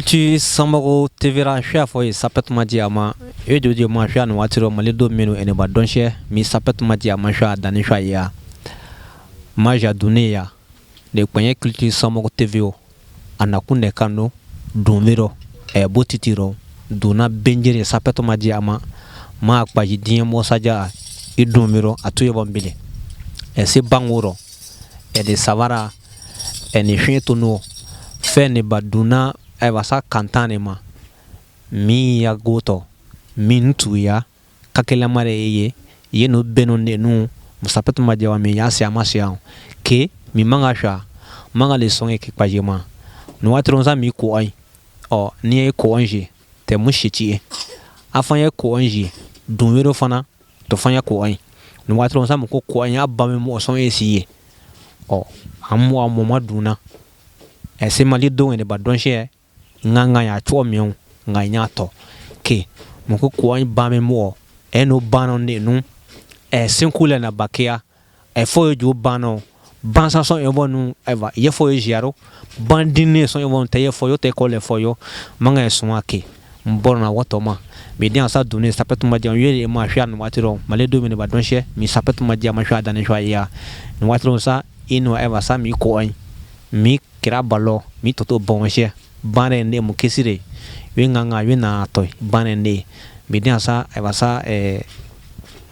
Culture Sanbago TV ra hwɛ fɔ ye sapɛtuma di a ma e do di ma hwɛ no waati rɔ mali do minnu ene ba dɔnhyɛ mi sapɛtuma di a ma hwɛ a dani hwɛ ya maja dune ya de kpɛnyɛ Culture Sanbago TV o a nakun de kan no dunmirɔ ɛ bo titirɔ donna benjere sapɛtuma di a ma ma kpaji diɲɛ mɔsaja i dunmirɔ a to ye bɔn bele ɛ se bangorɔ ɛ de sabara ɛ ni fiɲɛ to no fɛn ne ba dunna ayiwa sa kantan ne ma min ya gotɔ min tuya kakelamare ye ye no beno ne nu musapet ma jawa mi ya se ma se ke mi manga sha manga le son ke kpaje ma no watron mi ko ai ɔ ni ye ko anji tɛ mu shiti afan ye ko anji dun yɔrɔ fana to fanya ko ai no watron sa mu ko ko an ya ba mi mo son e si ye ɔ an mu a mo ma dunna ɛ se mali don ne ba dɔn se nga ya tɔ mi nga nya tɔ ke mu ko ko an ba mi mo ɛ no ba no ne nu ɛ senkule na bakia ɛ fo ye jo ba no bansa sɔn ye bɔ nu ayiwa ye fɔ ye ziyaro bandine sɔn ye bɔ tɛ ye fɔ yo tɛ kɔ le fɔ yo manga ye sɔn ke n bɔra na wɔtɔ ma mi den sa dunne sapɛtuma ma diya ye ma hwɛ no waati rɔ mali do mi ba dɔn se mi sapɛtuma ma diya ma hwɛ dani hwɛ ya no waati rɔ sa ino ayiwa sa mi ko an mi kira balo mi toto bɔn se bane ne mu kesire wi nga wi na tɔ bane ne mi den sa ayiwa sa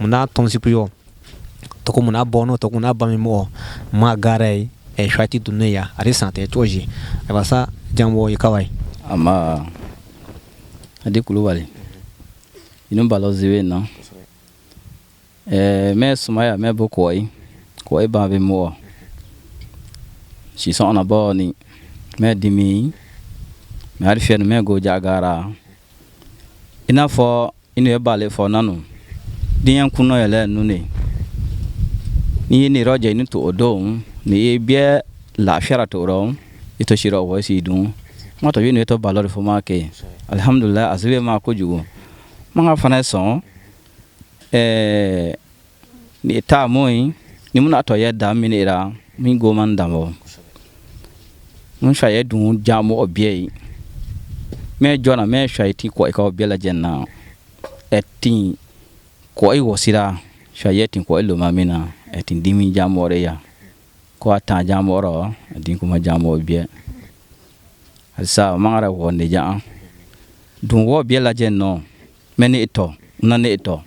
mun na tɔnsipu yo toko mun na bɔnɔ toko na ba mi mɔ ma gara ye ɛ hwati dunne ya ari sante toji ayiwa sa jambo i kawai. Ama adi Kulubali inu balo ziwe na me sumaya me bo koi koi ba be mo si so na bo ni me dimi me ari fier me go jagara ina fo inu e bale fo nanu diyan kuno yele nu ne ni ye ni rɔjɛ ni to o don ni ye biɛ lafiyara to rɔ i to sira o si dun ma to ni to balo fo ma ke alhamdulillah asibe ma kojugu ma ka fana sɔn ni ta moyi ni mun to ye da min ira min go man da mo mun sha ye dun ja mo o biɛ yi me jɔna me sha ti ko ka o biɛ la jɛnna ɛ tin ko i wasira sha ye tin ko ilo ma mina ɛ tin dimi ja mo re ya ko ata ja mo ro din kuma ja mo biɛ alisa mangara wo ne ja dun wo biɛ la jɛn no mɛ ne itɔ na ne itɔ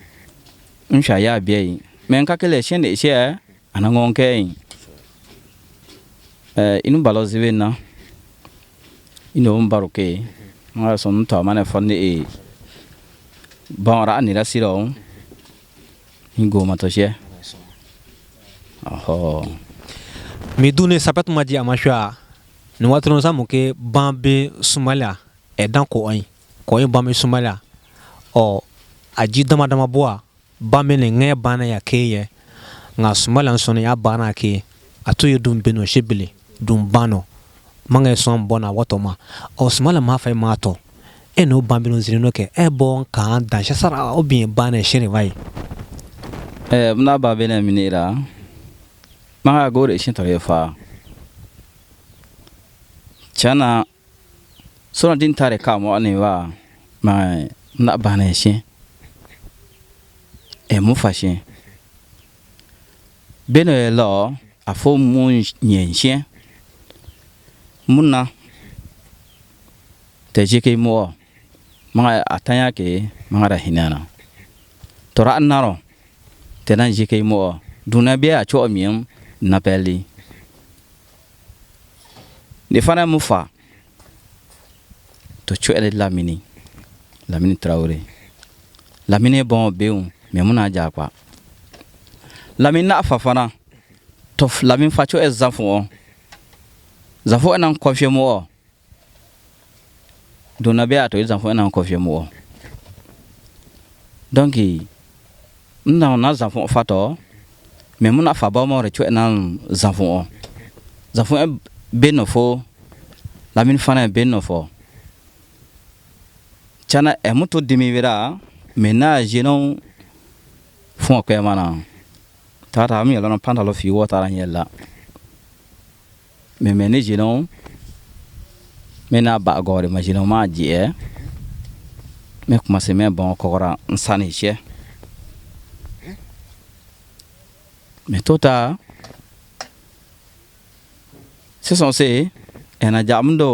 n sha ya biɛ yi mɛ n ka kele sɛ ne sɛ ana ŋɔn kɛ yi inu balo zibe na inu n baro ke mangara sɔn n tɔ ma ne fɔ ne e bɔnra a nira sirɔ n go ma tɔ sɛ ɔhɔ. Mi dune sapɛtuma di a ma hwɛ ni waati sa mu ke ban be sumala ɛ dan ko an ko ban be sumala ɔ a ji dama dama bɔ a ban be ne ŋɛ banna ya ke ye nka sumala sɔnni ya banna ke a to ye dun beno sebele dun banno manga sɔn bɔ na wɔtɔ ma ɔ sumala ma fɛ ma tɔ e n'o ban beno zini no kɛ e bɔ kan dan sara o bien banna sere wa ye. Mna ba bene minira manga gore shin tɔ ye fa chana sɔrɔ din tare ka mo ne wa ma na bana shin e mu fa shin bene lo a fo mu nyen shin munna te jike mo manga atanya ke manga ra hinana tora annaro te nan jike mo duna be a cho miem na peli ne fana mu fa to cho ele lamini lamini Traoré lamini bon beun me muna ja kwa lamini na fa fana to lamini fa cho e zafo zafo nan konfie mo dona be a to zafo nan konfie mo donc na na zafo fa to me muna fa ba mo re cho nan zafo zafo be no fo lamini fana be no fo chana e muto dimi vera me na jeno fon ko mana tata mi la pantalo fi wo tara nyela me me ne jeno Me na ba gore ma jino ma je me kuma se me bon kokora nsani che me tota se son se ena jamdo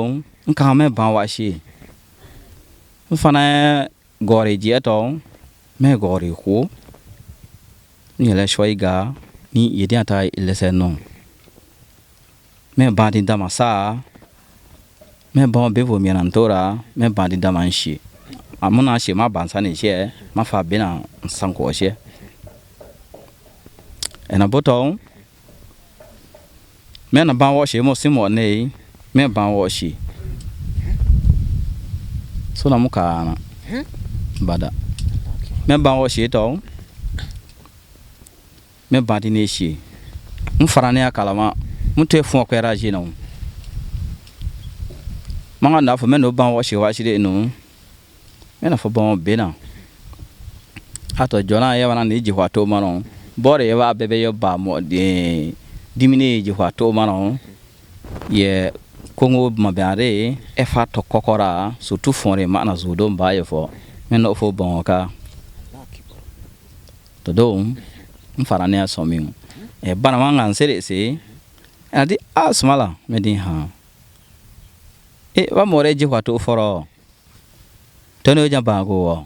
nka me ban wa shi mfana gore je to me gore ko ni le shwaiga ni yedi ata ilese no me bandi damasa me bon bevo mi anantora me bandi damanshi amuna shi ma bansa ni she ma fa bina sanko she ena boto me na ban wo she mo simo ne me ban wo shi so na muka na bada me ban wo she to me bandi ne shi mfarane akalama mute fun ko era ji no manga na fo me no ban wo she wa shi de no me na fo bon be na ato jona ye wana ni ji hwa to ma no bore ye wa bebe yo ba mo de dimine ji hwa to ma no ye kongo ma be e fa to kokora surtout fon re ma na zo do ba ye fo me no fo bon ka to do mfarane asomi e bana manga nsere se adi asmala me din ha e wa more ji hwa to foro tono ja ba go wo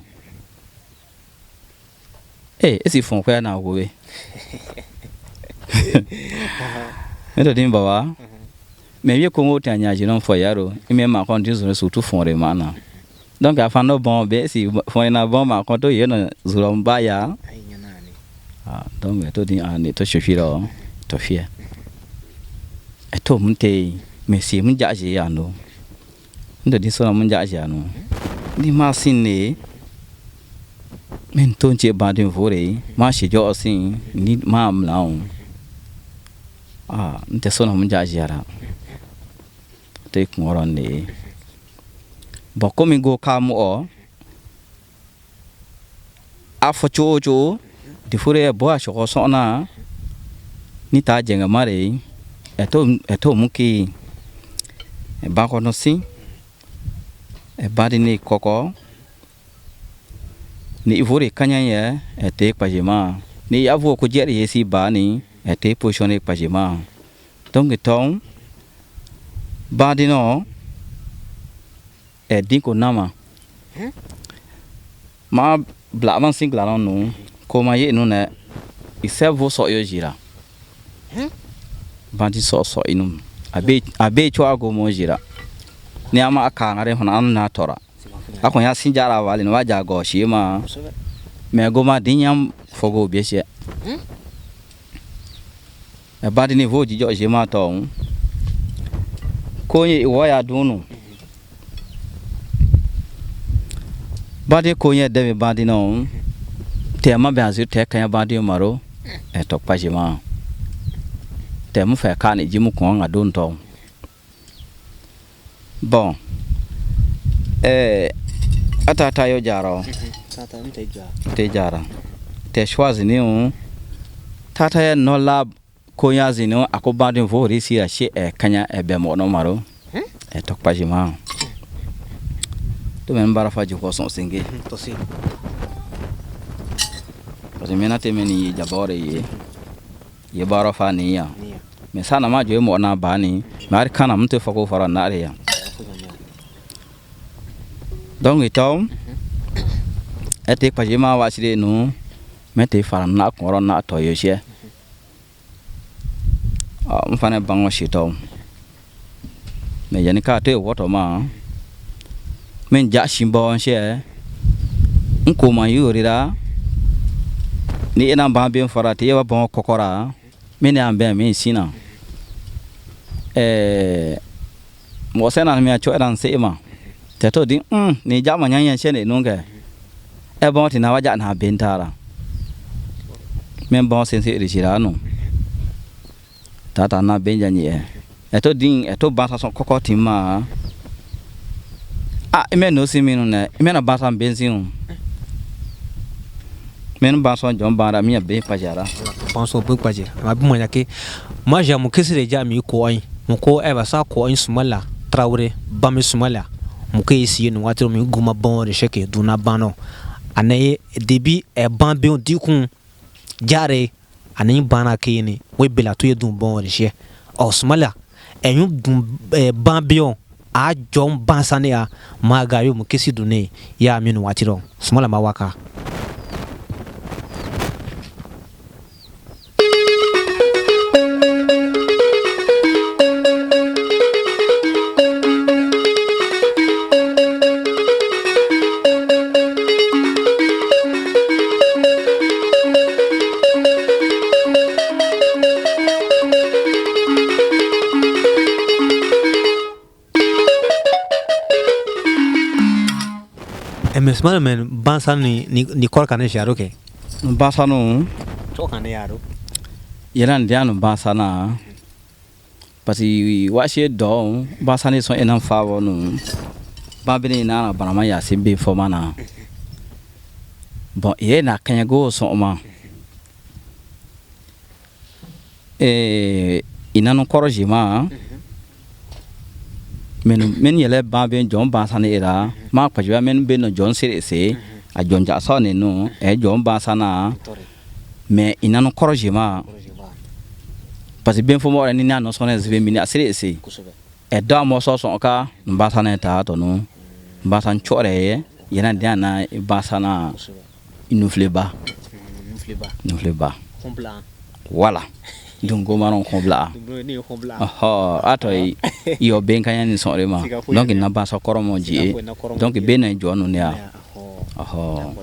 e esi fon kwa na go we me to din baba me ye kongo ta nya ji non fo yaro e me ma kon din zo surtout fon re mana donc afan no bon be si fon na bon ma kon to ye no zuro mba ya ah donc to din ani to shofiro to fie to mte me si mun ja ji ya no ndo din so mun ja ji ya no ni ma sin ne men ton che ba din vore ma shi jo sin ni ma mlaun ah nte so mun ja ji ya ra te kun oron ne bo ko mi go ka mu o afo chocho di fure bo a sho so na ni ta jenga mare eto muki e ba ko no si e ba di ni koko ni ivore kanya ye e te pajema ni avo ko jeri ye si ba ni e te position e pajema donc ton ba di no e din ko nama ma bla man singla no ko ma ye no na isevo so yo jira bandi so so inum abe cho ago mo jira ni ama aka ngare hona an na tora akon ya sinjara wali no waja go shi ma me go ma dinyam fogo bi she e bandi ni vo jijo je ma to ko ye wo ya dunu bandi ko ye de bandi no te ma be azir te kan bandi maro e to pa je ma te mu fe ka ni ji mu kon nga don to bon ata ta yo jaro tata nte jara te jara te choisi ni on tata ya no lab ko ya zino akobandin vo risi a she e kanya e be mo no maro e to pa je ma to men bara fa ji ko son singe to si parce que mena te meni jabore ye ye baro fa ni ya me sana ma je mo na ba ni mari kana mte fa ko fara na re ya donc ito ete pa je ma wa sire no me te fara na ko ro na to yo she a mfane bango shito me yani ka te woto ma men ja shimbo she nko ma yurira ni ina ba ben fara te wa bon kokora mene ambe mi sina mo sena mi acho eran se ma te to din ni ja ma nyanyan she ne nunge e bon ti na wa ja na ben tara men bon sen se ri shira no tata na ben ja ni e to din e to ba sa so kokoti ma a me no si mi no ne me na ba sa ben sin men ba so jom bara mi be pajara penso be pajara ma bi mo ya ke ma ja mo kesire ja mi ko an mo ko e ba sa ko an sumala Traoré Bami Sumala muke isi no waati mi guma bon de sheke duna bano ane debi e ban be dikun jare ani bana kini we bila to dun bon de she o Sumala e yun dun ban be a jɔn bansane ya ma ga yo muke si dune ya mi no waati ro Sumala ma waka. Sumala men bansa ni kor kan yaro ke bansa no to kan yaro yeran dia no bansa na parce que wa she do bansa ni so enan fa wo no ba bi ni na barama ya se be fo mana bon ye na kan go so ma eh ina no koroji ma men yɛlɛ ban bɛ jɔn ban san era ma kpajiba men bɛ no jɔn sere se a jɔn ja sɔ ne no ɛ jɔn ban san na mais ina no kɔrɔje ma parce que ben fo mɔgɔ ni na no sɔnɛ zibe mini a sere se ɛ dɔ mɔ sɔ sɔn ka n ban san ta tɔ no n ban san cɔrɛ ye yɛlɛ den na ban san na nufileba voilà. Donc on va combla. Oh, attends, il y a bien quand il y a ma. Donc il n'a pas sa coromodie. Donc bien un jour nous ya. Oh.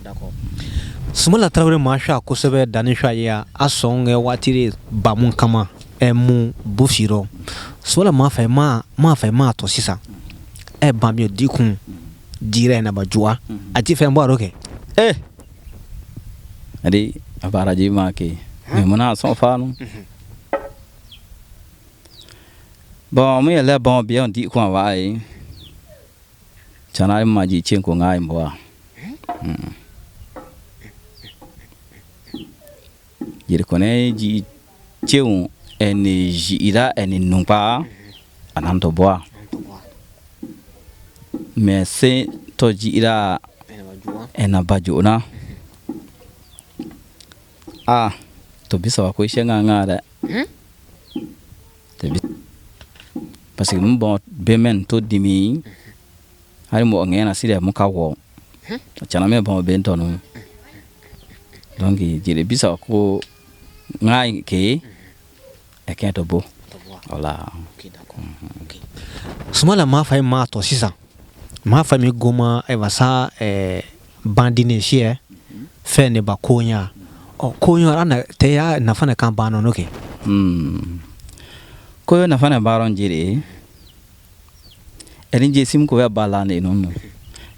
Sumala Traoré ma sha kosɛbɛ danni sha ya a sɔn kɛ waati ba mun kama ɛ mun bufiro. Sumala ma fɛ ma tɔ sisan. Ɛ ban bi di kun dira na ba joa. A ti fɛn bɔ a kɛ. Eh. Adi abaraji ma ke. Mais mon a son fa non. Bon, moi là bon bien dit quoi va eh. Chana ma ji chen ko ngai mbo. Yere kone ji cheun ene ji ira ene numpa ananto boa. Mais c'est to ji ira ena bajo na. Ah, to bisa wa ko ishenga ngara. Te parce que bon bemen to dimi hari mo ngena sire mo kawo chana me bon ben to no donc jere bisa ko ngai ke e ke to bo voilà. OK, d'accord. OK. Sumala ma fa ma to sisan ma fa mi goma e va sa bandine shie fe ne ba konya o konya ana te ya na fa na kan ba no no ke koyo na fana baron jere erin je sim ko ya bala ne no no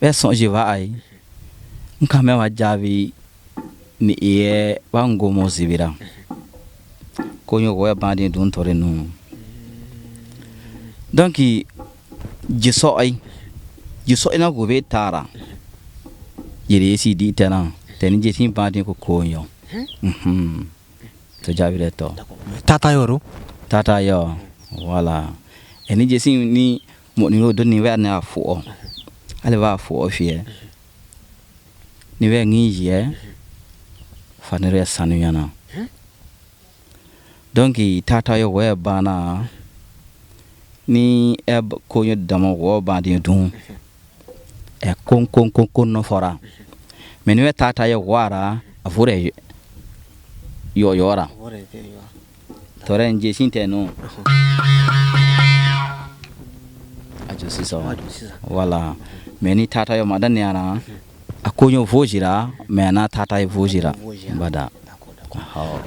be son je va ai nka me wa javi ni iye wa ngomo zibira koyo ko ya bandi dun tore no donc je so ai je so ina go be tara jere si di tana teni je sim bandi ko koyo to javi le to tata yoro tata yo voilà eni jesi ni mo ni ro ni we na fo ale va fo fie ni we ngi ye fa ni re sanu yana donc tata yo we bana ni e ko yo damo wo ba di dun e kon kon kon kon no fora me ni we tata yo wara avure yo yora tore nje sinte no ajo siso voilà mais ni tata yo madani ana akonyo vojira mais na tata yo vojira bada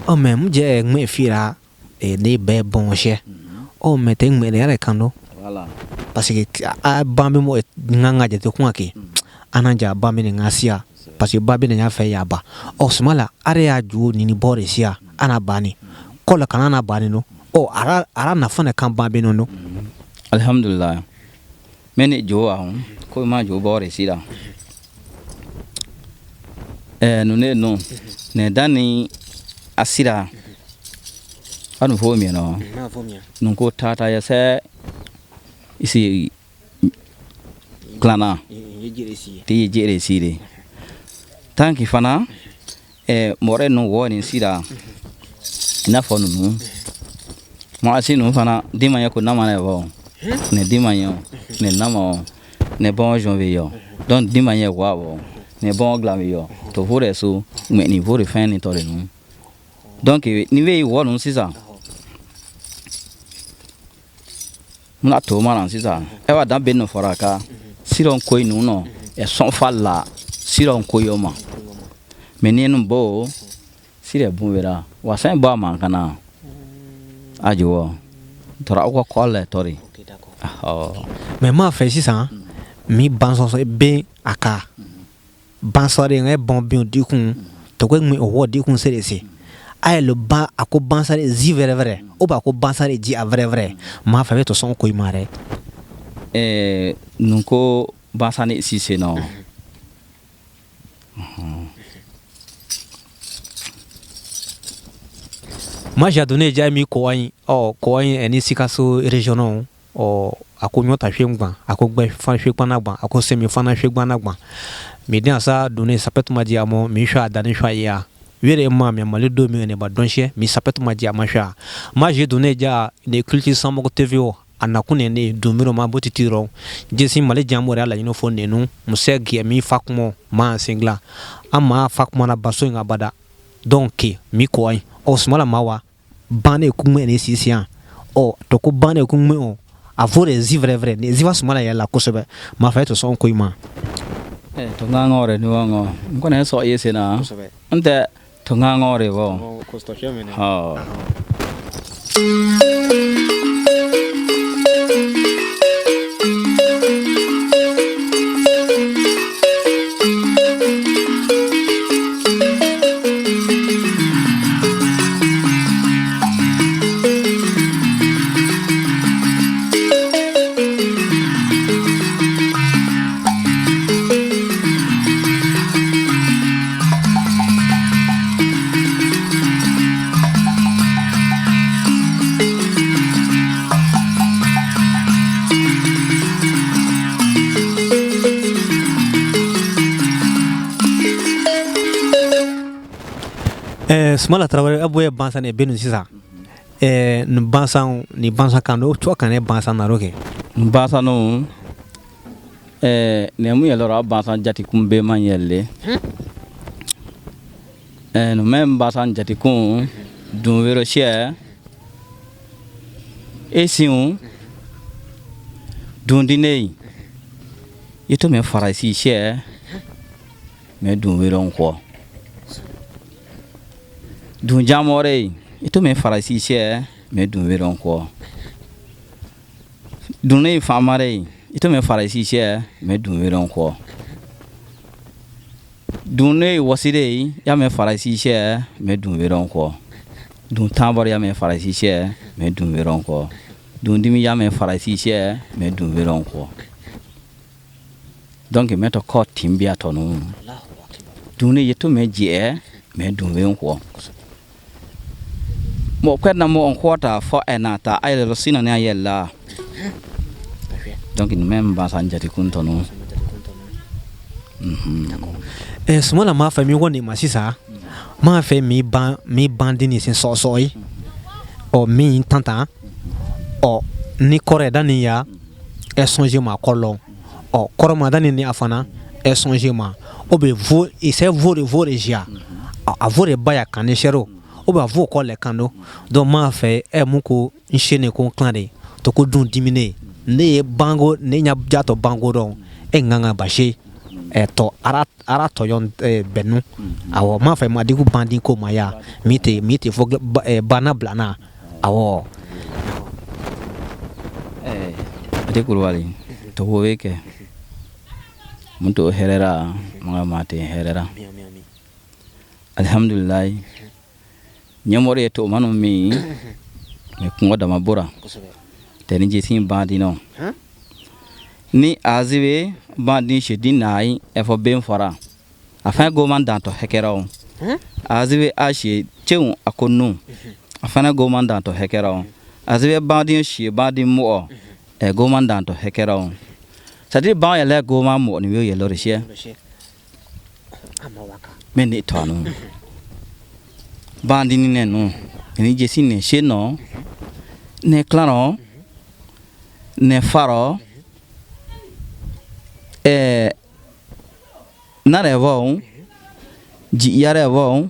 oh mais mje ngme fira e ne be bon che oh mais te ngme le kando voilà parce que a bambi mo nganga je to kunake ananja bambi ni ngasia parce que babi ni nya fe ya ba oh Sumala are ya ju ni ni bore sia ana bani kola kana na bani no oh ara ara na fana kan bambi no no alhamdulillah meni jo ahun ko ma jo bore sira no ne no ne dani asira anu fo mi no na fo mi nun ko tata ya se Isi klana ti jere sire tanki fana mɔrɛ nu wɔ ni sira i n'a fɔ ninnu mɔgɔ ninnu fana den ma ɲɛ ko nama yɛ bɔ ne den ma ɲɛ ne nama ne bɔn jɔn bɛ yɔ donc den ma ɲɛ wa bɔ ne bɔn dilan bɛ yɔ to fo de so mais nin fo de fɛn ni tɔ de ninnu donc ni bɛ wɔ ninnu sisan n bɛna to ma na sisan e b'a dan bɛ nɔ fɔra ka sirɔn ko ninnu nɔ ɛ sɔn fa la sirɔn ko yɔ ma mais ni nu bɔ sirɛ bun wɛrɛ wa sɛn bɔ a ma kana a jɔ tɔra aw ka kɔ lɛ tɔri mais m'a fɛ sisan mi ban sɔsɔ ben a ka ban sɔrɔ ŋɛ bɔn bin dikun tɔgɔ mi o wɔ dikun sere se a ye le ban a ko ban sare zi vrai vrai o b'a ko ban sare ji a vrai vrai m'a fɛ bɛ to sɔn ko i ma dɛ nun ko basani sise nɔ ma jadone ja mi ko an ɔ ko an ni Sikaso région ɔ a ko ɲɔ ta hwe gban a ko gbɛ fan hwe gban na gban a ko semi fana hwe gban na gban mi den asa donne sapet ma di amo mi hwa dani hwa ya were ma mi mali do mi ne ba donche mi sapet ma di ama hwa ma je donne ja ne culture samoko TV o anakun ne ne dumiro ma boti tiro jesi mali jambo ala ino fo nenu muse gi mi fa kumo ma singla ama fa kuma na baso nga bada donc mi ko ai o smala mawa bane kumwe ne sisian o to ko bane kumwe o a vore zi vrai vrai ne zi va smala ya la kosebe ma fa to son ko ima to ngangore ni wango ngone so yese na nte to ngangore bo ha. Sumala Traoré abu ye bansan ne benu sisan ni bansan ni bansan kan do to kan ne bansan na roke bansan no ne mu yɛlɛra bansan jati kun be man yɛlɛ no même bansan jati kun dun wero shɛ esiun dun dine ito me farasi shɛ me dun wero nkɔ dun jamore ito me farasi shɛ me dun wero nkɔ dun ne famare ito me farasi shɛ me dun wero nkɔ dun ne wasire ya me farasi shɛ me dun wero nkɔ dun tambor ya me farasi shɛ me dun wero nkɔ dun dimi ya me farasi shɛ me dun wero nkɔ donc me to ko timbia to no dun ne yeto me je me dun wero nkɔ mo kwet na mo on quarter fo ena ta ay lo sina ne ayella donc même ba san jati kun to no. Sumala ma fa mi woni ma sisa ma fa mi ban mi bandini sin so so yi o mi tantan o ni kore dani ya e songe ma kolon o koro ma dani ni afana e songe ma o be vo e se vo de vo de jia a vo de ba ya kan ni shero o be vo ko le kan do donc ma fa e mu ko nshene ko klan de to ko dun dimine ne bango ne nya jato bango don e nganga ba she to ara ara to yon benu awo ma fa ma diku bandi ko ma ya mi te fo bana blana awo ate kurwali to weke muntu herera mga mate herera alhamdulillah nyamore to manu mi me kungo da mabura teni jesi bandi no ni aziwe bandi shedi nai efo ben fora afan go man dan to hekera o aziwe a she cheun akonu afan go man dan to hekera o aziwe bandi she bandi mo o Ɛ goma dan to hekera on c'est à dire ban yɛlɛ goma mo ni yo yɛlɛ rishie me ni to anu bandi ni ne no ni jesi ne she no ne klano ne faro na re vo ji ya re vo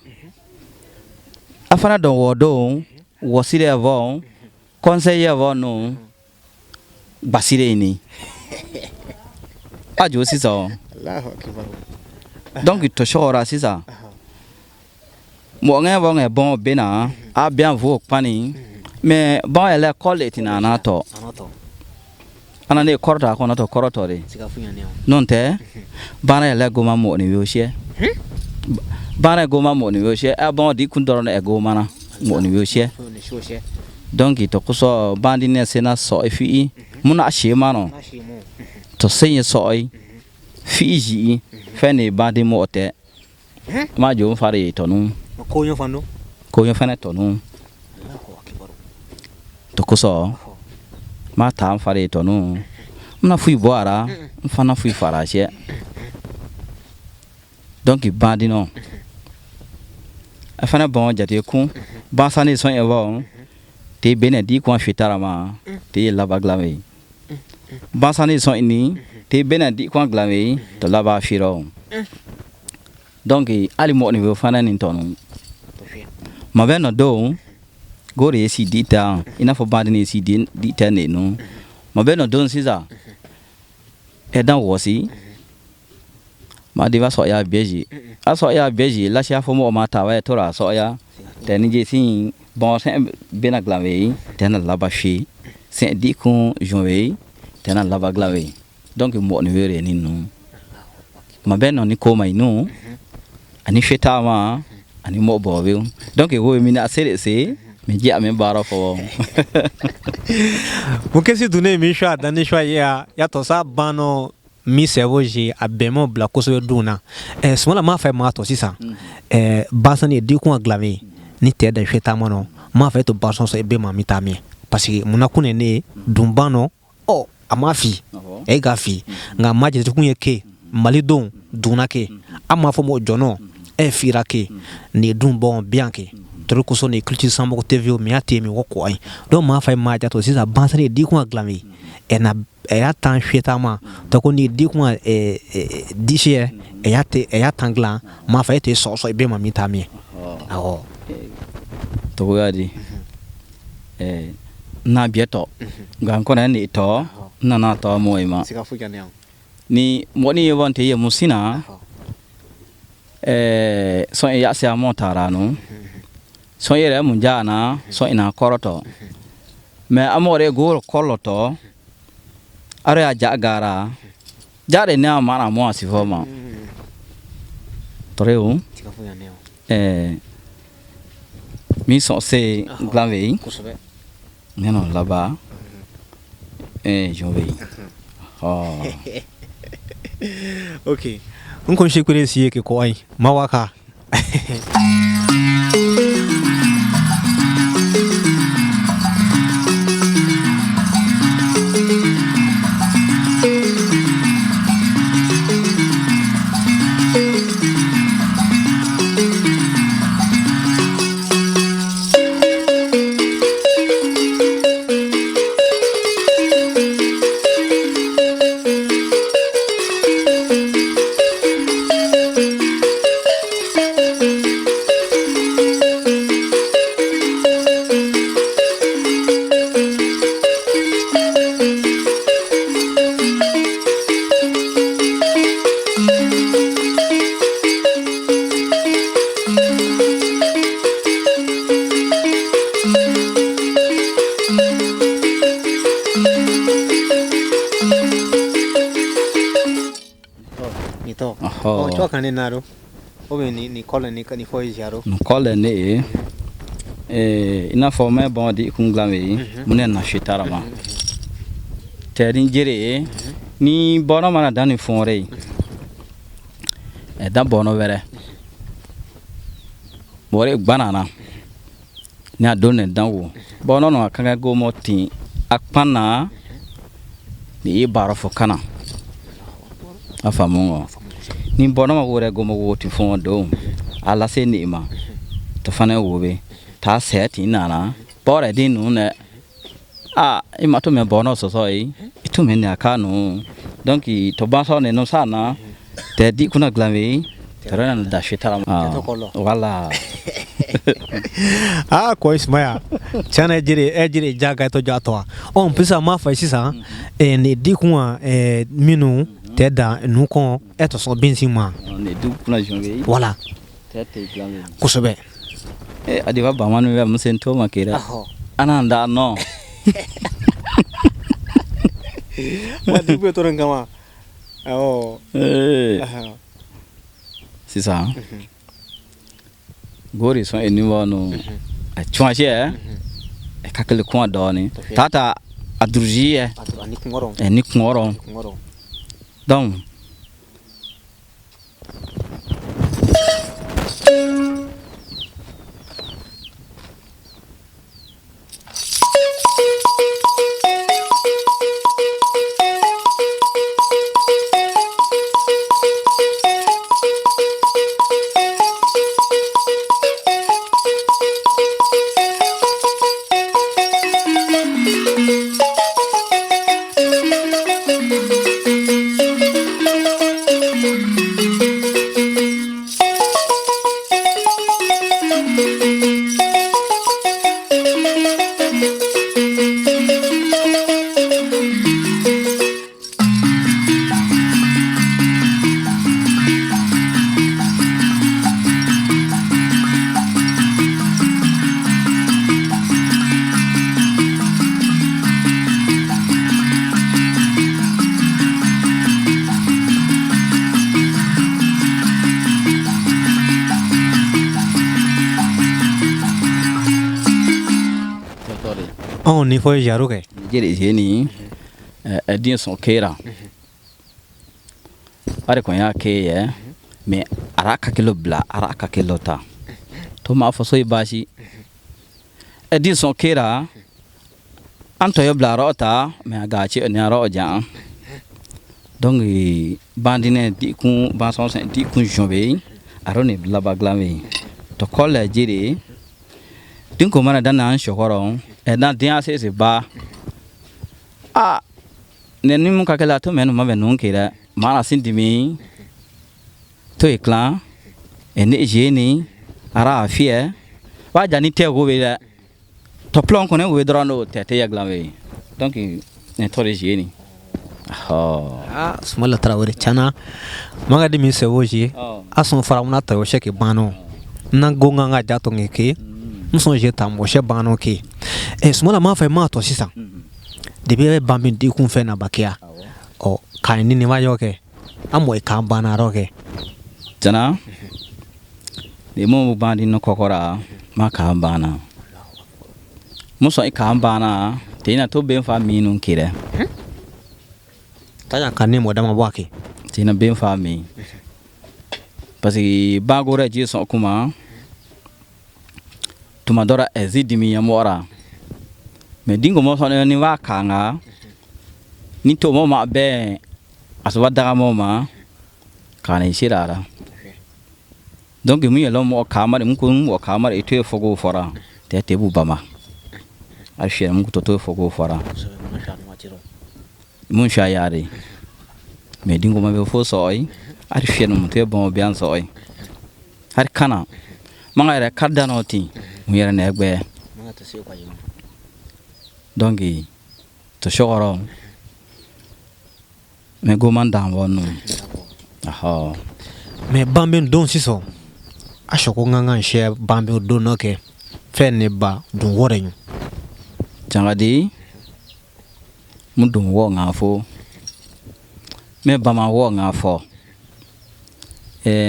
afana don wo do wo si re vo conseil vo no basire ni ajo sisan Allahu akbar. Donc to shora sisan mo nge bo nge bon bena a bien vo pani mais bon ele kole tina na to ana ne korta ko na to koroto de non te bana ele goma mo ni yo she bana goma mo ni yo she a bon di kun doro na e goma na mo ni yo she donc to kuso bandi ne sena so fi muna she ma no to senye so i fi ji fe ne bandi mo te ma jo fare to nu ko yo fano ko yo fane to nu to kuso ma ta fare to nu muna fui boara mfana fui fara she donc bandi no afana bon jate kun basani son e bon te bene di kwa fitara ma te laba glame basani son ini te bene di kwa glame to laba firo donc ali mo ni fana ni tonu ma ben no do gore si di ta ina fo bandi ni si di di ta ne no ma ben no do siza e dan wosi ma di va so ya beji a so ya beji la sha fo mo ma ta wa to ra so ya te ni je sin bon sen bena glame te na laba fi sen di kun jonwe te na laba glame donc mo ni were ni no ma ben no ni ko mai no ani feta ma ani mo bo we donc wo mi na sere se mi ji ame bara fo mo kesi dune mi shwa dani shwa ya ya to sa bano mi sɛbo je a bɛnmɔ bila kosɛbɛ dun na sumala m'a fɛ maa tɔ sisan basani di kun glame ni tɛ da fɛ taama nɔ m'a fɛ to basan sɔrɔ i bɛ maa mi taa min parce que munna kun ne dunban nɔ ɔ a ma fi e ka fi nka ma jate kun ye ke malidenw dunna ke an m'a fɔ mɔ jɔnɔ e fira ke nin dun bɔn biyan ke toro kosɔn ni culture sanbɔ TV mi y'a te mi wɔ kɔ ye donc m'a fɛ maa jate sisan basani di kun glame na ya tan fetama to ko ni di kun di se ya te ya tan glan ma fa te so so be ma mi ta mi awo to ga di na bieto ga ko na ni to na na to mo ma sika fu kan ni mo ni won te ye musina so ya se mo tara no so yere mun ja na so ina koroto me amore go koloto are a ja gara jare ne amara mo asifoma toreo mi so se glave ne no laba jove oh okay un kon shekure siye ke ko ai mawaka Kɔlɛ ne ye i n'a fɔ mɛ bɔn di kun dilan ye mun ne na fitara ma tɛri jere ye ni bɔnɔ mana dan ni fɔnre ye ɛ dan bɔnɔ wɛrɛ mɔgɔ gbanana ni a don ne dan wo bɔnɔ nɔ a kan ka gomɔ tin a kpan na Ni i baara fo kana a faamu ni bɔnɔ ma wɛrɛ gomo wo ti fɔn don ala se ni ma to fana wo be ta sɛ ti nana bɔrɛ di nu nɛ a i ma to mɛ bɔnɔ sɔsɔ yi i to mɛ ne ka nu donc to ban sɔ ne no sa na tɛ di kuna glan tɛrɛ na da shi tara wala. Ah, ko Ismaya tiɲɛna jere e jere ja ka to ja to on pisa ma fa sisan ni di kun minnu tɛ dan nu kɔn e to sɔn bin ma ne du kuna jonge wala tɛ tɛ glan kosɛbɛ. Adiba bamanu bɛ musen to ma kera anan da no ma di bɛ to kama awɔ. Sisan gori sɔn eni wɔ no a tɔn e kakele kɔn dɔɔni tata a duruji yɛ ni kunkɔrɔ donc Ni fo jaro kɛ jere jeni din sɔn kera are ko ya ke ye me ara ka kilo bila ara ka kilo ta to ma fo so bashi din sɔn kera an to yo bila ro ta me aga chi ni ro ja donc bandine di kun ban sɔn sen di kun jonbe aro ni bila ba glame to kolle jere din ko mana dan nan shokoro e na din ase se ba a ne ni mun ka kala to menu ma be nun kera ma na sin dimi to eklan e ne je ni ara afie wa ja ni te go be da to plan ko ne we dro no te te ya glan we donc ne to re je ni. Ah, Sumala Traoré tiɲɛna maga di min sɛbɛn je a sɔn fara na ta o sɛ ke bano na gonga nga ja to ke n sɔn je ta mɔ sɛ bano ke Sumala m'a fɛ m'a tɔ sisan debi bɛ ban min di kun fɛn na bakiya ɔ k'a ni nin ma yɔ kɛ an mɔ i kan banna yɔrɔ kɛ jana ni mo bandi no kokora ma kan bana muso i kan bana te na to ben fa minun kire ta ya kan ne mɔ dama bɔ a kɛ te na ben fa mi parce que bagora ji so kuma tuma dora ezi dimi ya mora me dingo mo so ni wa kanga ni to mo ma be aso daga mo ma kana shirara donc mu yelo mo kamar mu ko mo kamar ito fogo fora te te bu bama alfiya mu ko to fogo fora mun sha yare me dingo ma be fo soy alfiya mu te bon bian soy har kana manga yɛrɛ ka da nɔ ten mun yɛrɛ nɛ gbɛ donc to sɔgɔrɔ mɛ goman dan bɔ nu ahɔ. Mɛ ban bɛ don sisan a sɔkɔ n kan sɛ ban bɛ don dɔ kɛ fɛn ne ba dun wɔrɛ ɲu. Jangadi mu dun wɔ ŋa fo mɛ bama wɔ ŋa fɔ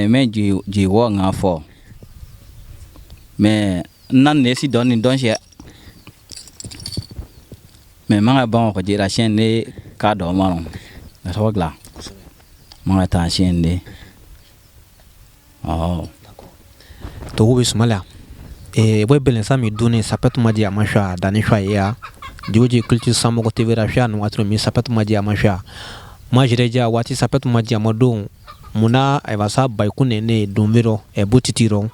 mɛ ji wɔ ŋa fɔ mɛ nan ne si dɔn ni dɔn sɛ mɛ manga ban ko jira sɛn ne ka dɔ ma no na tɔgɔ gila manga taa sɛn ne ɔ. Togo bɛ sumala bɔ bɛlɛnsa mi dunni sapɛ tuma di a ma hwɛ a danni hwɛ a ya Joji Culture Sanmɔgɔ TV ra hwɛ no waati mi sapet ma di ama hwɛ ma jireja waati sapet ma di ama don muna ayiwa sa baikun ne ne donbero e butitiro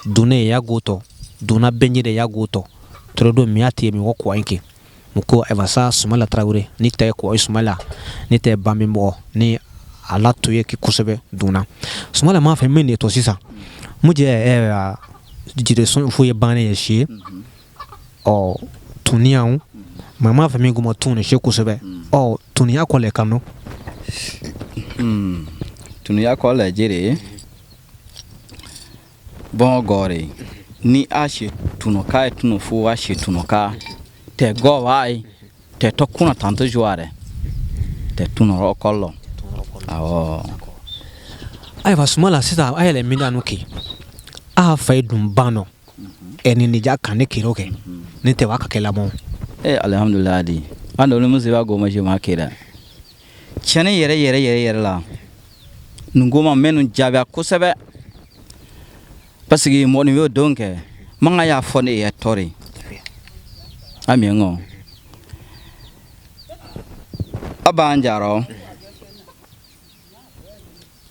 dune ya goto duna benjire ya goto torodo mi ati mi ko inke muko ayiwa sa Sumala Tarawele ni tɛ ko Sumala ni tɛ bambi mɔgɔ ni ala to ye ki kosɛbɛ duna Sumala ma fɛ min de to sisan mu jɛ jire sun fu ye bannen ye si ɔ tuniyaw mama fɛ min kuma tun ni se kosɛbɛ ɔ tuniya kɔlɛ kanu tuniya kɔlɛ jere bon gore ni a se tunoka tunu fu a se tunoka te go wai te to kuna tanto juare te tunoro kollo awo ayiwa Sumala sisan a yɛlɛ min nu ke a fa dun bano ɛni ni ja kan ne kiro kɛ ne tɛ wa ka kɛ lamɔ alhamdulillah di an do mu ziba goma je ma kera tiɲɛ yɛrɛ yɛrɛ yɛrɛ yɛrɛ la nungoma menu jaabi kosɛbɛ parce que mɔni yo don kɛ manga ya fɔ ne yɛ tɔre ami ngo aban jaro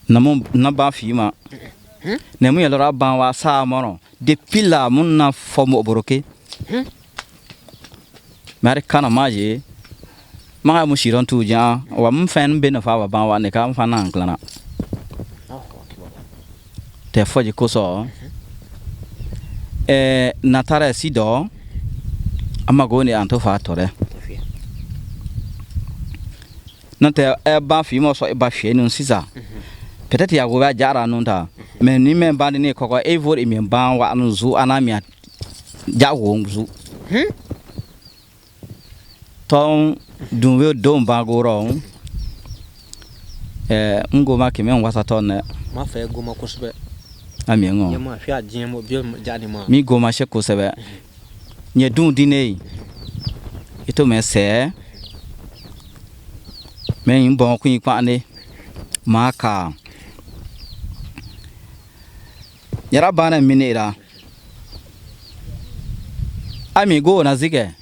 namu na ba fi ma ne mu yɛlɛra ban wa sa mɔnɔ depuis la mun na fɔ mo boroke mari kana maje manga mu shiron tu ja wa mun fɛn be na fa wa ban wa ne ka fa na nklana te fɔji kosɔ natara si dɔ amago ni anto fa tɔrɛ n'o tɛ ba fi ma sɔ ba fi nu sisan peut-être ya go ba jara nun ta mais ni men ba ni kɔkɔ e vo mi ban wa nu zu ana mi ja wo zu tɔn dun we don ba go rɔ n go ma kɛmɛ wasa tɔn nɛ ma fɛ goma kosɛbɛ ami ŋɔ ma fi a diɲɛ mo bi ja ni ma mi goma se kosɛbɛ nye dun di ne ye i to mɛ sɛ mɛ n bɔn kun kpa ne maa ka yɛrɛ baana min ne ra ami go na zigɛ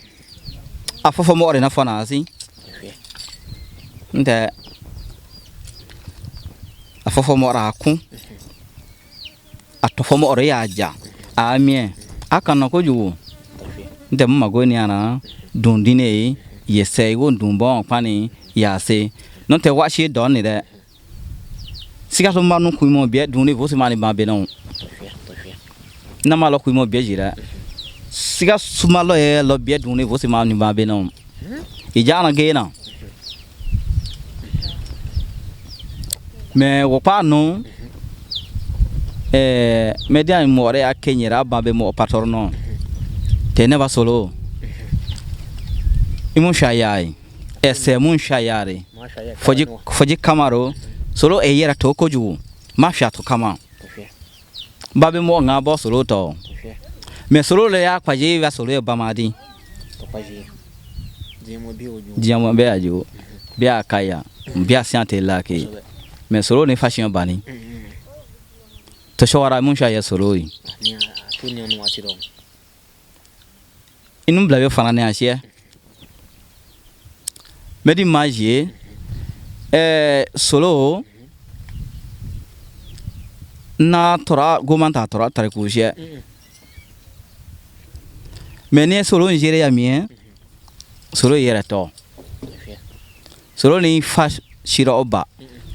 a fɔ fɔ mɔgɔ de na fɔ na si n tɛ a fɔ fɔ mɔgɔ a kun a tɔ fɔ mɔgɔ y'a ja a miɛ a kana kojugu n tɛ n mago ni ana dun di ne ye ye sɛ i ko dun bɔn kpani ya se n'o tɛ waasi dɔn ni dɛ sikaso ma nu kun mɔ biɛ dun ne vosi ma ni ba bɛ nɔ n'a ma lɔ kun mɔ biɛ jira sikaso ma lɔ yɛ lɔ biɛ dun ne vosi ma ni ba bɛ nɔ i ja na gɛ na mɛ o pa nu mɛ di an mɔgɔ y'a kɛ n yɛrɛ a ba bɛ mɔgɔ patɔrɔn nɔ tɛ ne ba solo i mun sa y'a ye ɛsɛ mun sa y'a ye fɔji kamaro solo e yɛrɛ to kojugu ma fiya to kama ba bɛ mɔgɔ ŋa bɔ solo tɔ mɛ solo le y'a kpaje ya solo ye bamadi diɲɛ bɛ a jo bɛ a ka ya bɛ a siyan tɛ la ke mɛ solo ni fasiyɛn banni to sɔwara mun sa ye solo ye inu bila bɛ fana ne a siyɛ mɛ di ma zie solo na tora goma ta tora tariku siyɛ mɛ ni solo n zere ya miɛ solo yɛrɛ tɔ solo ni fa sira o ba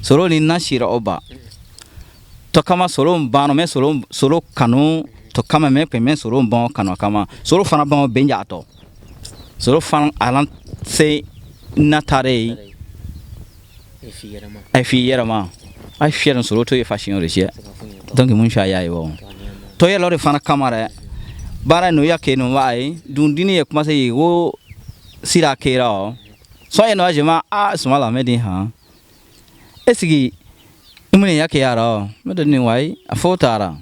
solo ni na sira o ba to kama solo ban mɛ solo solo kanu to kama mɛ kɛ mɛ solo ban kanu kama solo fana ban bɛn ja tɔ solo fana alan se na tare ai fi yɛrɛ ma ai fiyɛrɛ solo to ye fasiyɛn de siyɛ donc mun sa y'a ye wo to yɛlɛ de fana kama dɛ baara n'o ya kɛ no wa ye dundini ye kuma se ye wo sira kɛra o sɔn ye nɔ jema a suma la mɛ di han est ce que i mun ya kɛ yara mɛ de ni wa ye a fɔ taara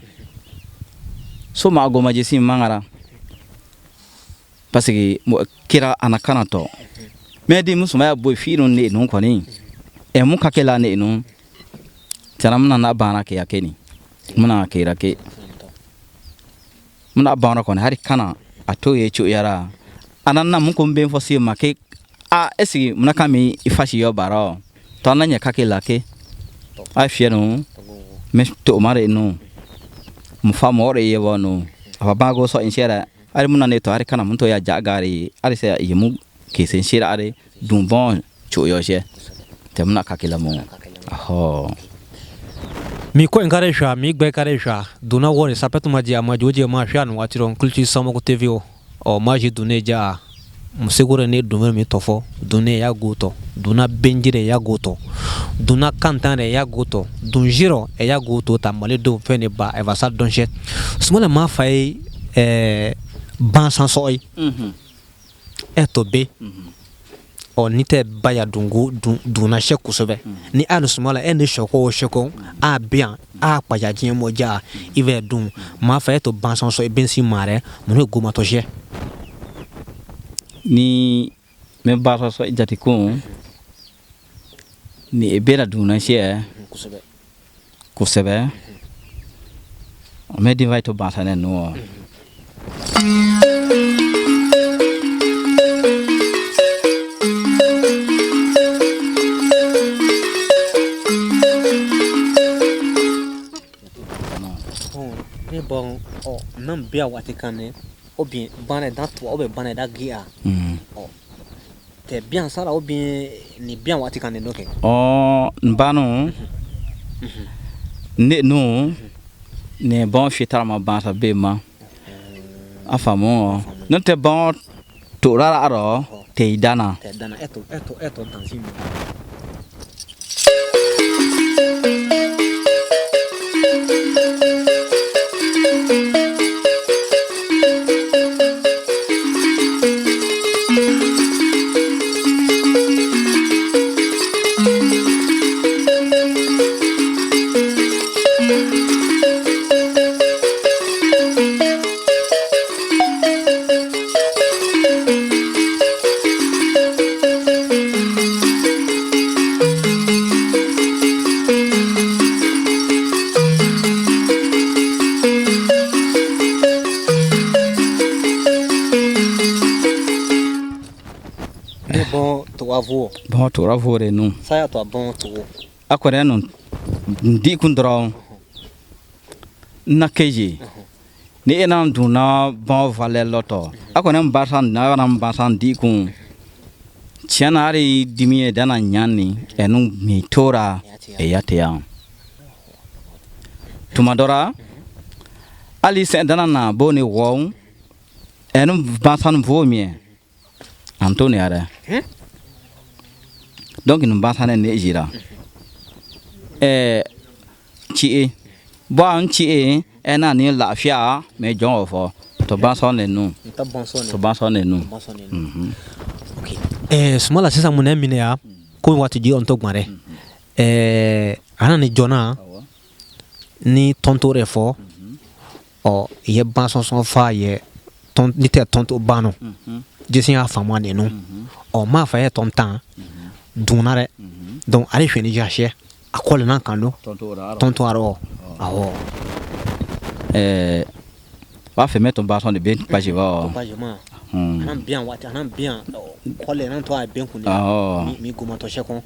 so ma goma jesi mangara parce que kira ana kana tɔ mɛ di musuma ya boy fi ne nu kɔni ɛ mun ka kɛ la ne nu tana muna na bana ke ya keni muna ke ra ke muna bana kɔni hari kana a to ye cu yara Anan na mun ko n bɛ fɔ se ma ke a est ce que mun ka mi i fasi yɔ bara to an na ɲɛ kake la ke a fiɛ no mɛ to mare no mu fa mɔre ye wɔ no a ba go so in shera ari mun na ne to ari kana mun to ya ja gari ari se yi mu ke sen shera ari dun bon cho yo she te mun na kake la mo aho. Mi ko ngare shwa mi gbe kare shwa duna wori sapet ma dia ma joje ma shwa no watiro kulti samo ko TV o ma ji dune ja musegure ne dume mi tofo dune ya goto duna benjire ya goto duna kantane ya goto dunjiro e ya goto tamale do fene ba e va sa donche sumala ma fai ban san soy e to be o ni tɛ baya dungo duna se kosɛbɛ ni a sumala e ni sɔkɔ o sɔkɔ a bɛ yan a kpaja diɲɛ mɔ ja i bɛ dun maa fɛ e to ban sɔn i bɛ si maa rɛ mun ye gomatɔ sɛ. Ni mɛ baara sɔn jate ko ni e bɛna duna sɛ kosɛbɛ mɛ den to ban sanɛ nɔ. Bon oh nan biya waati kan ne ou bien bana da tuwa ou bien bana da giya oh te bien sala ou bien ni bien waati kan ne no ke oh nbano ne no ne bon fitar ma ba ta be ma afa mo no te bon to rara aro te dana te dana eto eto eto dansi mo. Bon to ravore nu saya to bon to akore nu ndi kun dron na keji ni ena duna bon vale loto akone mbasan na na mbasan di kun tiana ari dimie dana nyani enu mi tora e yatea tumadora ali se dana na boni won enu mbasan vomie Antonio are donc nous battons ne jira eh chi bon chi e na ni lafiya me jon ofo to ban son ne nu to ban son ne nu OK eh sumala sisan mun ne mine ya ko waati di on to gbare eh ana ni jona ni tonto re fo o ye ban son son fa ye ton ni te tonto bano jesi ya famu ne nu o ma fa ye tontan duna rɛ donc ale fɛ ni jase a kɔlɛ n'a kan don tonto arɔ awɔ. Ɛɛ b'a fɛ mɛ ton ba sɔn de bɛ page ba. Page ma. Anan biyan waati anan biyan kɔlɛ n'an tɔ a bɛn kun de. Mi gomatɔ sɛ kɔn.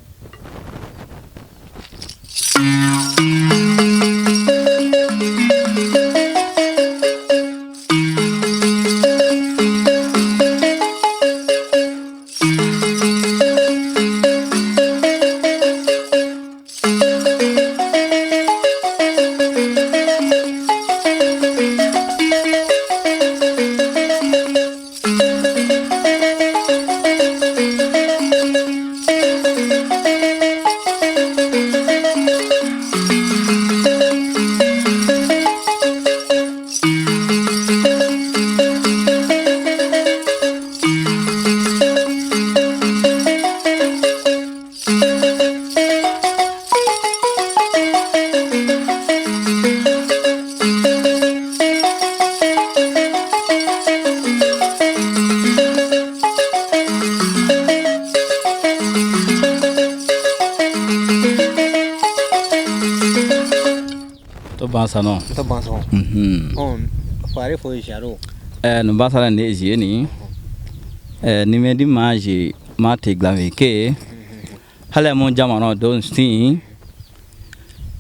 Sano. To banso. On fare fo jaro. Eh no basala ne je ni. Ni mɛ di ma je ma te glame ke hali mun jamana don sin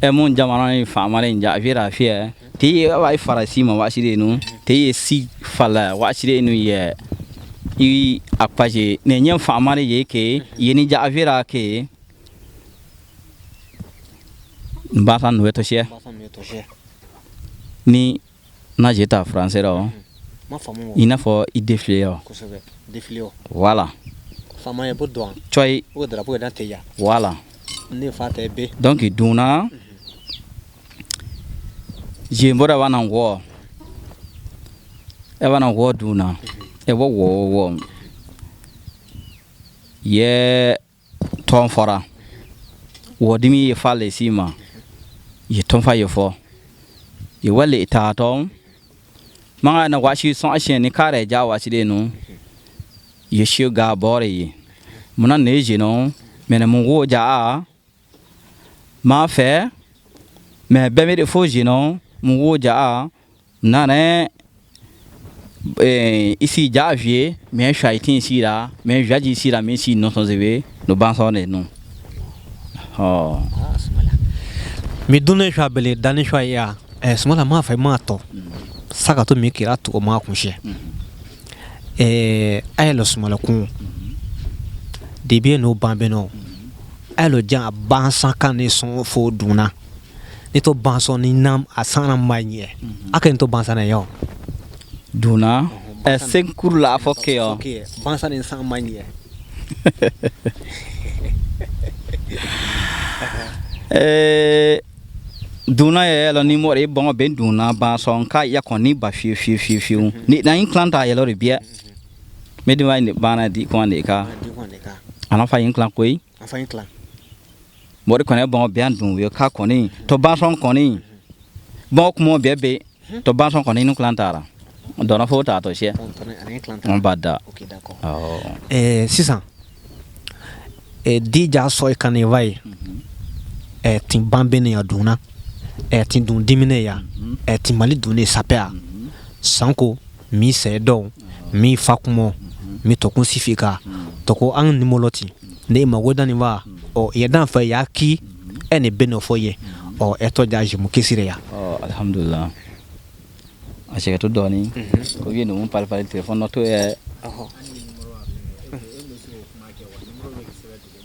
e mun jamana ni faama ni ja vira fiɛ te ye wa farasi ma wa sire nu te ye si fala wa sire nu ye i akpaje ne nyɛ faama ni ye ke ye ni ja vira ke mbata nu to she ni na je ta français rɔ i n'a fɔ i défilé yɔ voilà faama ye bo dɔn coyi o drapeau ye dan tɛ ya voilà ne fa tɛ be donc dunna je bɔra wana wɔ e wana wɔ dunna e wɔ wɔ wɔ ye tɔn fɔra wɔdimi ye fa le si ma ye tɔn fa ye fɔ ye wale ta tɔn manga na washi sɔn asiyɛn ni kare ja washi de nu ye shi ga bɔre ye muna ne je no mɛ mun wo ja a ma fɛ mɛ bɛɛ mi de fo je no mun wo ja a na ne isi ja vie mɛ shaitin sira mɛ jaji sira mɛ si no sɔn no ban sɔn de nu ɔ mi dunne shwa bele dani shwa ya sumala ma fɛ ma tɔ saka to mi kira to ma kun se ayelo sumala kun debi no ban no ayelo jan ban san kan ne son fo dunna ni to ban son ni nam asana ma nye akan to ban san na yo dunna senkur la fo ke yo ban san ni san ma nye duna ye lo ni mo re bon ben duna ba son ka ya kon ni ba fi fi fi fi ni na in clan ta ye lo re bia me di wa ni bana di kon ne ka ana fa in clan koi afa in clan mo re kon e bon ben dun we ka kon ni to ba son kon ni bon ku mo be be to ba son kon ni clan ta ra dona fo ta to she on ba da OK d'accord oh sisan dija so kan ni vai tin ban ben ya dunna tin dun dimine ya tin mali dunne sapɛ a sanko mi sɛ dɔw mi fa kumɔ mi tɔkun sifi ka tɔko an nimɔlɔ ti ne mago dani wa ɔ yɛ dan fɛ ya ki ɛ ne bɛ nɔ fɔ ye ɔ ɛ tɔ ja jimu kisire ya. Ɔ alhamdulillah a sɛgɛ to dɔɔni o ye numu pali pali téléphone nɔ to yɛ.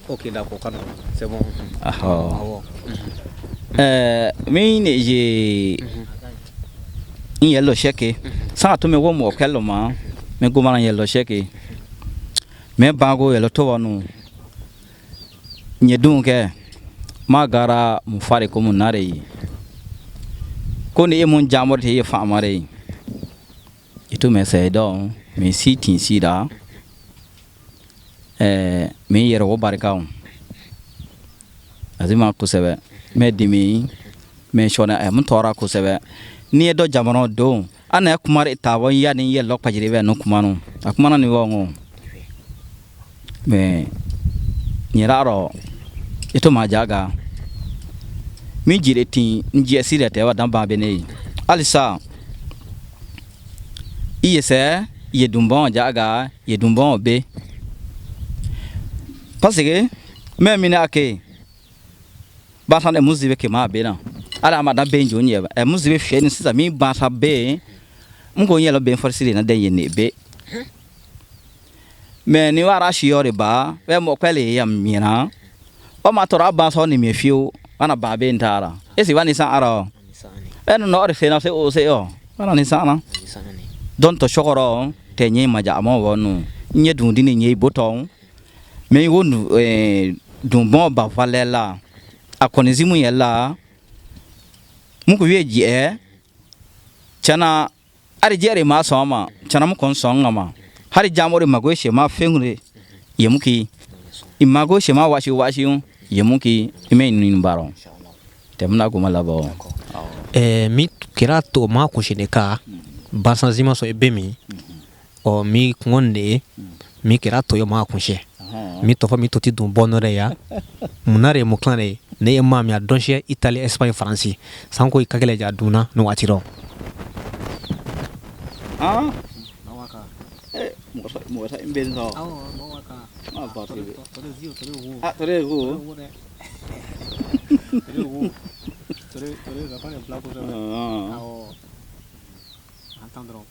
Ok d'accord c'est bon. Awɔ. Min ne je n yɛlɛ sɛke san to me wo mɔ kɛlɛ ma me go mana yɛlɛ sɛke me bango yɛlɛ to wanu nye dun kɛ ma gara mu fare ko mun nare yi ko ni e mun jamor te ye famare yi itu me sɛ dɔn me si tin si da me yɛrɛ wo barika azima kosɛbɛ mɛ dimi mɛ sɔnna mun tɔɔrɔ kosɛbɛ n'i ye dɔ jamana don an na kuma ta bɔ ya ni yɛlɛ kpajiri bɛ no kuma no a kuma na ni wɔ ŋo mɛ nyɛrɛ rɔ ito ma jaga min jire tin n jɛ si rɛ tɛ wa dan ban bɛ ne ye halisa i ye sɛ ye dunbɔn jaga ye dunbɔn be parce que mɛ min a kɛ basan muzibe ke ma be na ala ma da benjo nye e muzibe fie ni sisa mi basa be mko nye lo ben forsi na den ye ne be me ni wara shi yore ba we mo kwele ya mina o ma tora ba so ni me fio ana ba be ntara e si wani sa ara e no no re se na se o se o wana ni sa na don to shokoro te nye ma ja mo wonu nye dun di ni nye iboton me wonu dun bon ba valela a kɔnizimu yɛ la mun ko ye jɛ cana ari jɛre ma sɔn ma cana mu kɔn sɔn ma hari jamore mago se ma fɛngre yemuki imago se ma wasi wasi yemuki ime ni baro temna ko malabo mi kira to ma ko shine ka basanzima so ebe mi o mi kunde mi kira to yo ma kunse mi to fa mi to ti dun bonore ya munare mo klane ne ma mi adonse Italie Espagne France sanko ikagele ja duna no watiro ah Mɔgɔ sa in bɛ sɔn. Awɔ, mɔgɔ ka. Ah, ba tɛ. Tɔre ziyo, tɔre wo. Ah, tɔre wo. Tɔre wo dɛ. Tɔre wo. Tɔre tɔre ka fa ne bila kosɛbɛ. Awɔ. An tan dɔrɔn.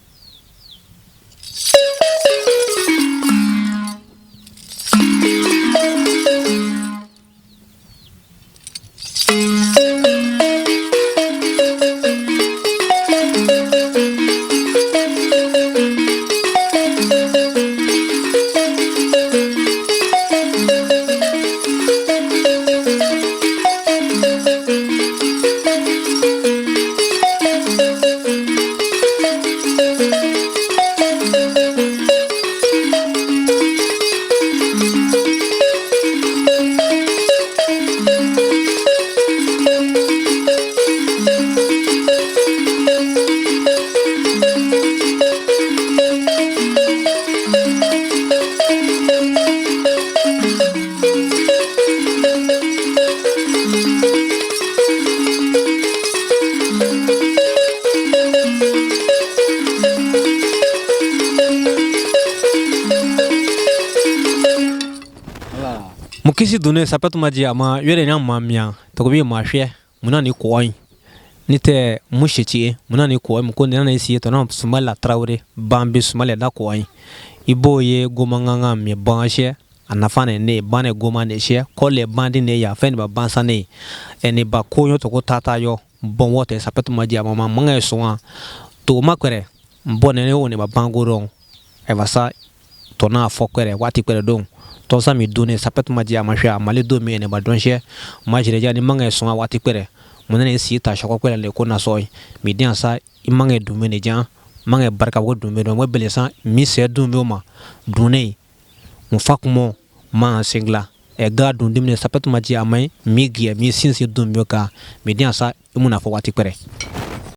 Mukisi dune sapet maji ama yere nya mamia togobi ma hwe muna ni ko ni tɛ mu seci muna ni ko mu ko ni na si to na Sumala Traore bambi Sumala da ko i b'o ye gomanganga mi banse a nafa ne ne ban ne goma ne se ko le bandi ne ya fɛn ba bansa ne ne ba ko yo to ko tata yo bon wote sapet maji ama ma manga so to makwere mbone ne o ne ba bangoron e va sa to na fo kwere wati kwere don to sa mi done sapet maji ama hwe amale do mi ne ba don se ma jire ja ni manga so wati kwere mun ne si ta shako kwere le ko na so mi den sa i manga dun ne jan manga barka ko dun be don mo bele sa mi se dun be ma dun mu fa kumo ma singla e ga dun dimne sapet maji ama mi giya mi sinsi dun be ka mi den sa i mun na fo wati kwere.